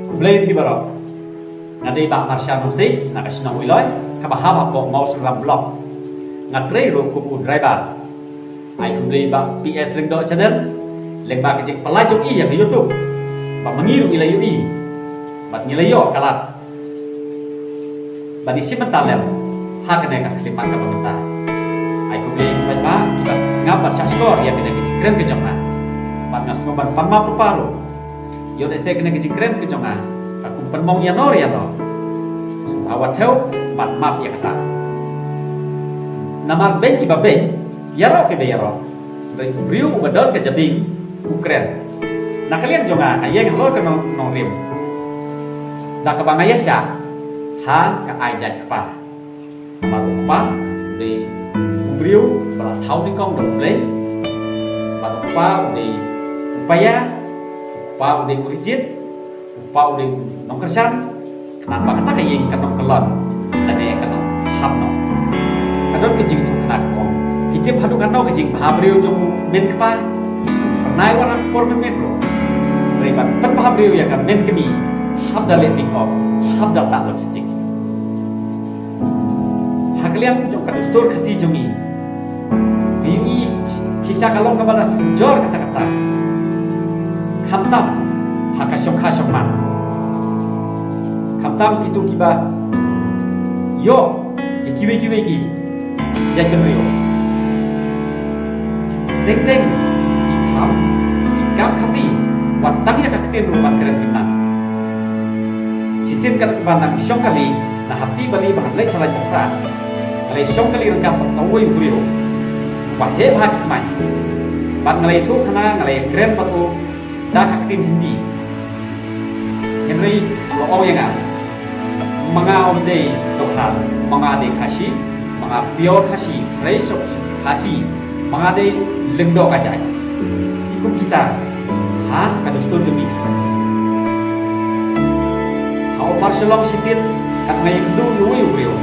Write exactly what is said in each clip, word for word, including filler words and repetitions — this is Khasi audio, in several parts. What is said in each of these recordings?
Khublei phi baroh. Nga dei Bah Marsha Nongsiej na ka shnong Wiloi, kaba hap hapoh Mawsynram Block. Nga trei ruh kum u driver. Ai khublei Bah P S Lyngdoh Channel lyngba ka jingpynlait jong i ïa ka YouTube, ba ma ngi ruh ngi la ïohi bad ngi la ïoh ka lad ban ïashim bynta lem ha kane ka khyllipmat kaba mynta. Ai khublei ïa ki paidbah kiba sngap bad shahshkor ïa kane ka jingkren ka jong nga. Bad nga sngewbha ban pan map ruh. Ïoh lehse kane ka jingkren ka jong nga ka kum pynmong ïano ïano, sngewbha wat thew ban map ïa kata. Namar beiñ kiba beiñ, ïaroh kiba ïaroh, hynrei u briew uba don ka jabieng u kren. Na ka liang jong nga, nga ïeng halor ka nong, nongrim da kaba nga ïaishah ha ka ai jait kpa. Namar u kpa u dei u briew ba la thaw nyngkong da U Blei. Namar u kpa u dei u paia, u kpa u dei u rijit, u kpa u dei u nongkyrshan. Khnang ba kata ka ïing kan ym kyllon lane kan ym hap noh. Ka don ka jingïathuhkhana ka ong, phi tip haduh katno ka jingbha briew jong u men kpa? Phyrnai wat ha ka por mynmiet ruh. Hynrei ban pynbha briew ïa ka men kmie, hap da leh make up, hap da tah lipstick. Ha ka liang jong ka dustur Khasi jong ngi, ngi ïohi shisha ka long kaba la synjor katta katta, khamtam ha ka shongkha shongman, khamtam kito kiba ïoh ïa kiwei kiwei ki jaitbynriew. Teng teng ki kam, ki kam Khasi, wat tang ïa ka ktien ruh ban kren kim nang. Shisien katba nang shong kali na Happy Valley ba ngan leit sha Laitumkhrah, nga la shong kali ryngkat bad uwei u briew uba heh bha ki tmaiñ. Bad nga la ïathuhkhana, nga la ïakren bad u da ka ktien Hindi. Hynrei u la ong ïa nga, ma nga ym dei Dkhar, ma nga dei Khasi, ma nga pure Khasi, fresh of Khasi, ma nga dei Lyngdoh ka jait. Ki kum kita ha ka dustur jong ngi ki Khasi. Ha u par shalong shisien, kat nga ïakynduh ïa uwei u briew,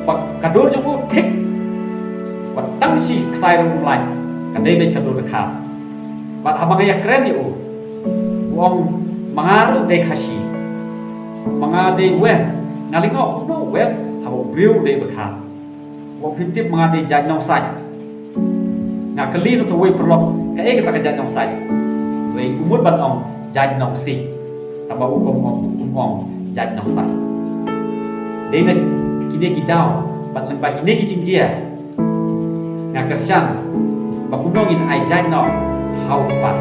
ba ka dur jong u thik, wat tang shi ksai ruh um lait, ka dei beit ka dur Dkhar. Bad haba nga ïakren ïa u, u ong, ma nga ruh dei Khasi, ma nga dei West. Nga lyngngoh, kumno West haba u briew u dei Dkhar? U ong, phi tip ma nga dei jait Nongsait. Nga kylli na uwei u paralok, kaei kata ka jait Nongsait? Hynrei u mut ban ong jait Nongsiej. Tangba u kum ong, u kum ong jait Nongsait. Dei na kine ki daw bad lyngba kine ki jingjia, nga kyrshan ba kumno ngin ai jait noh ha u kpa,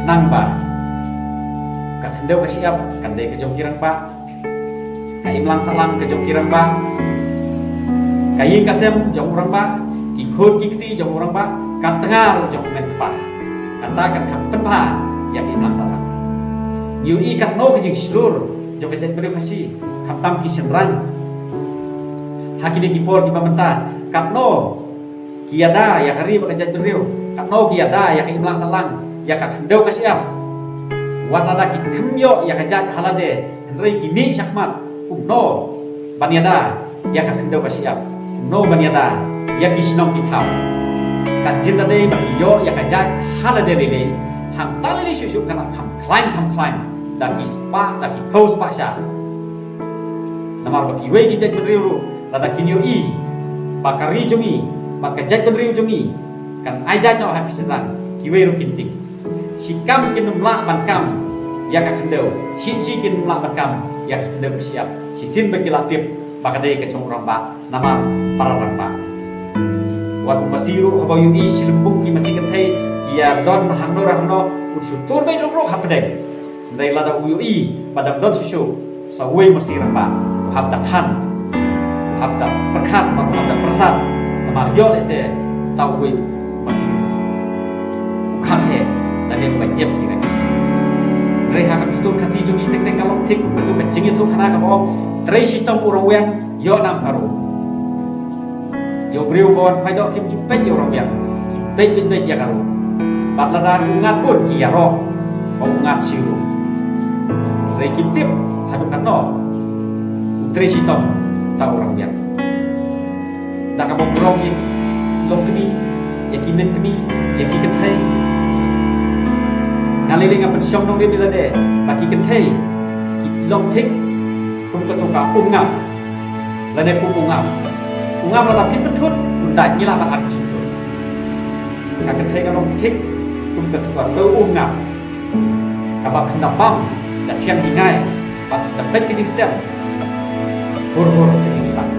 khnang ba ka khyndew ka shyiap kan dei ka jong ki rangbah, ka imlang sahlang ka jong ki rangbah, ka ïing ka sem jong u rangbah, ki khun ki kti jong u rangbah, ka tnga ruh jong u men kpa. Kata kan kham pynbha ïa ka imlang sahlang. Ngi ïohi katno ka jingshlur jong ka jaitbynriew Khasi, khamtam ki shynrang. Ha kine ki por kiba mynta, katno ki ïada ïa ka ri bad ka jaitbynriew, katno ki ïada ïa ka imlang sahlang, ïa ka khyndew ka shyiap. Wat lada ki khlem ïoh ïa ka jait ha lade, hynrei ki mih shakhmat, kumno ban ïada ïa ka khyndew ka shyiap, kumno ban ïada ïa ki shnong ki thaw? Kat jin da dei ba ki ïoh ïa ka jait ha lade lei lei, hangta lei lei shuh shuh kan kham khlaiñ kham khlaiñ da ki spah, da ki phew spah shah. Namar ba kiwei ki jaitbynriew ruh lada kin ïohi ba ka ri jong ngi bad ka jaitbynriew jong ngi kan ai jait noh ha ki shynrang, kiwei ruh kin tieng. Shi kam kin ym lah ban kam ïa ka khyndew, shi shi kin ym lah ban kam ïa ka khyndew ka shyiap, shisien ba ki la tip ba ka dei ka jong u rangbah namar para rangbah. Wat u masi ruh haba u ïohi shi lympung ki masi kynthei ki ïa don hangno hangno, un shu tur beit ruh ruh hapdeng. Hynrei lada u ïohi ba dang don shuh shuh sa uwei masi rangbah, u hap da khan, u hap da pyrkhat bad u hap da pyrshang. Namar ïoh lehse uta uwei masi u kham heh lane uba ñiep ki reng. Hynrei ha ka dustur Khasi jong ngi teng teng ka long thik kumba ka jingïathuhkhana kaba ong, trei shitom u rong wiang, ïoh nam ka rung. Ïa u briew ba wan phai doh kim ju peit ïa u rong wiang, ki peit beit beit ïa ka rung. Bad lada u ngat bun ki ïaroh ba u ngat shuh ruh. Hynrei kim tip haduh katno u trei shitom uta u rong wiang. Da kaba burom ïa ki longkmie, ïa ki menkmie, ïa ki kynthei. Nga lei lei nga pynshong nongrim ïa lade ba ki kynthei ki long thik kum kato ka umngap lane kum u ngap. U ngap lada pynthut un dait, ngi lah ban ar ki sutut. Ka kynthei ka long thik kum kato ka rew umngap kaba pynda bam da thiang hi ngai bad da peit ka jingstep hur hur ka jingkhlaiñ.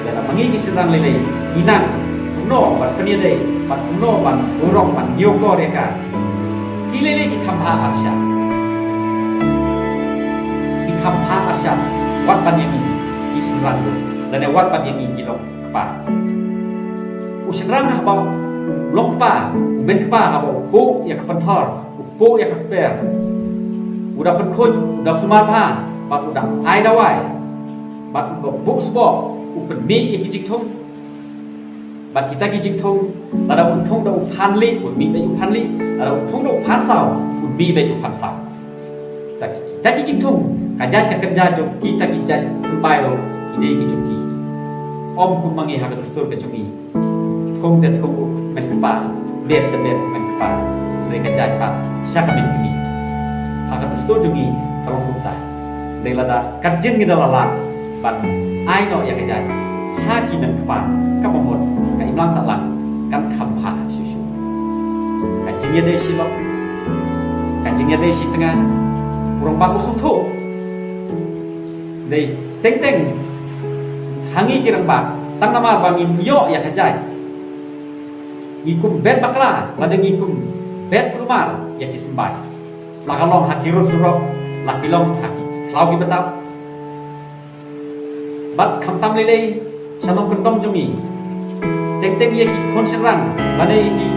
Lada ma ngi ki shynrang lei lei ngi nang kumno ban pynïadei bad kumno ban urong ban ñiewkor ïa ka, ki lei lei ki kham bha arshah. Ki kham bha arshah wat ban ïa ngi ki shynrang lane wat ban ïa ngi ki long kpa. U shynrang haba u long kpa, u men kpa haba u buh ïa ka pynthor, u buh ïa ka kper, u da pynkhuid, u da sumar bha bad u da ai dawai bad u da buh sboh, u pynmih ïa ki jingthung. Bad kita ki jingthung, lada un thung da u phan lieh un mih beit u phan lieh, lada un thung da u phan saw un mih beit u phan saw. Kita ki, kita ki jingthung, ka jait ka kynja jong kita ki jait symbai ruh ki dei ki jong ki. Ym kum ma ngi ha ka dustur ka jong ngi. Thung te thung u men kpa, bep te bep u men kpa. Hynrei ka jait pat sha ka men kmie. Ha ka dustur jong ngi ka long kumta. Hynrei lada ka jin ngi da la lad ban ai noh ïa ka jait ha ki men kpa, kaba mut ka imlang sahlang kan kham bha shuh shuh. Ka jingïadei shi lok, ka jingïadei shi tnga, u rangbah u sngewthuh. Dei teng teng ha ngi ki rangbah, tang namar ba ngim ïoh ïa ka jait, ngi kum bet bakla lane ngi kum bet kulmar ïa ki symbai. La ka long ha ki rud surok, la ki long ha ki khlaw ki btap. Bad khamtam lei lei sha nongkyndong jong ngi, teng teng ïa ki khun shynrang lane ïa ki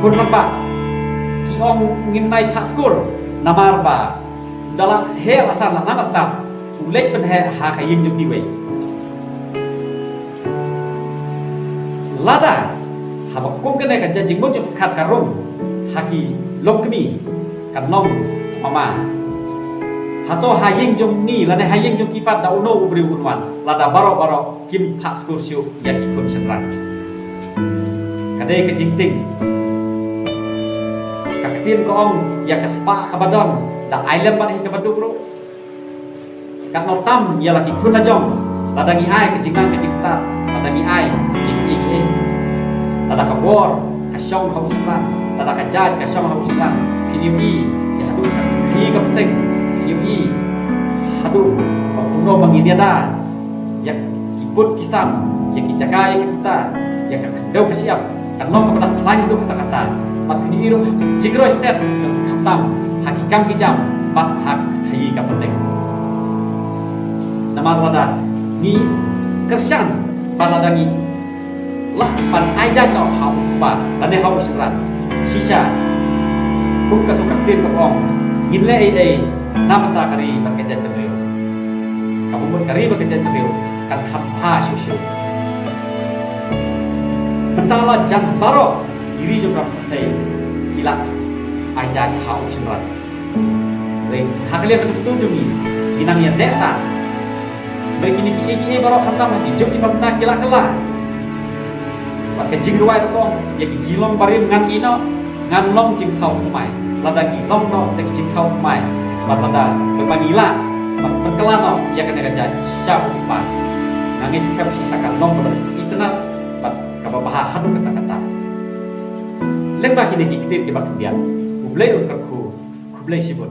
khun rangbah, ki ong ngim nai phah skul namar ba da la heh la san la nang la stad, u leit pynheh ha ka ïing jong kiwei. Lada haba kum kane ka jait jingmut jingpyrkhat ka rung ha ki longkmie, kan long mama. Hato ha ïing jong ngi lane ha ïing jong ki pat da uno u briew un wan lada baroh baroh kim phah skul shuh ïa ki khun shynrang? Ka dei ka jingtieng. Ka ktien ka ong, ïa ka spah kaba don da ai lem bad hi kaba duk ruh. Katno tam ïa la ki khun la jong, lada ngi ai ka jingnang ka jingstad, lada ngi ai ïa kiei kiei. Lada ka bor ka shong ha u shynrang, lada ka jait ka shong ha u shynrang, phin ïohi ïa haduh ka khaïi ka pateng, phin ïohi haduh ba kumno ba ngin ïada ïa ki put ki sam, ïa ki jaka ïa ki puta, ïa ka khyndew ka shyiap, kan long kaba da khlaiñ haduh katta katta. Bad phin ïohi ruh ha ka jingroi stet jong ka khamtam, ha ki kam ki jam bad ha ka khaïi ka pateng. Namar lada ngi kyrshan bad lada ngi lah ban ai jait noh ha u kpa lane ha u shynrang, shisha kum kato ka ktien ka ong, ngin leh ei ei na bynta ka ri bad ka jaitbynriew. Kaba mut ka ri bad ka jaitbynriew kan kham bha shuh shuh. Mynta la jan baroh ki ri jong ka pyrthei ki la ai jait ha u shynrang. Hynrei ha ka liang ka dustur jong ngi, ngi nang ïadei sah. Hynrei kine kiei kiei baroh khamtam ha ki juk kiba mynta ki la kylla. Bad ka jingrwai ruh ka ong, ïa ki jinglong barim ngan ïeh noh, ngan long jingthaw thymmai. Lada ngi long noh kita ki jingthaw thymmai, bad lada, lada ngi lah ban pynkylla noh ïa kane ka jait sha u kpa, nga ngeit skhem shisha kan long kaba itynnad bad kaba bha haduh katta katta. Lyngba kine ki ktien kiba khyndiat, U Blei un kyrkhu. Khublei shibun.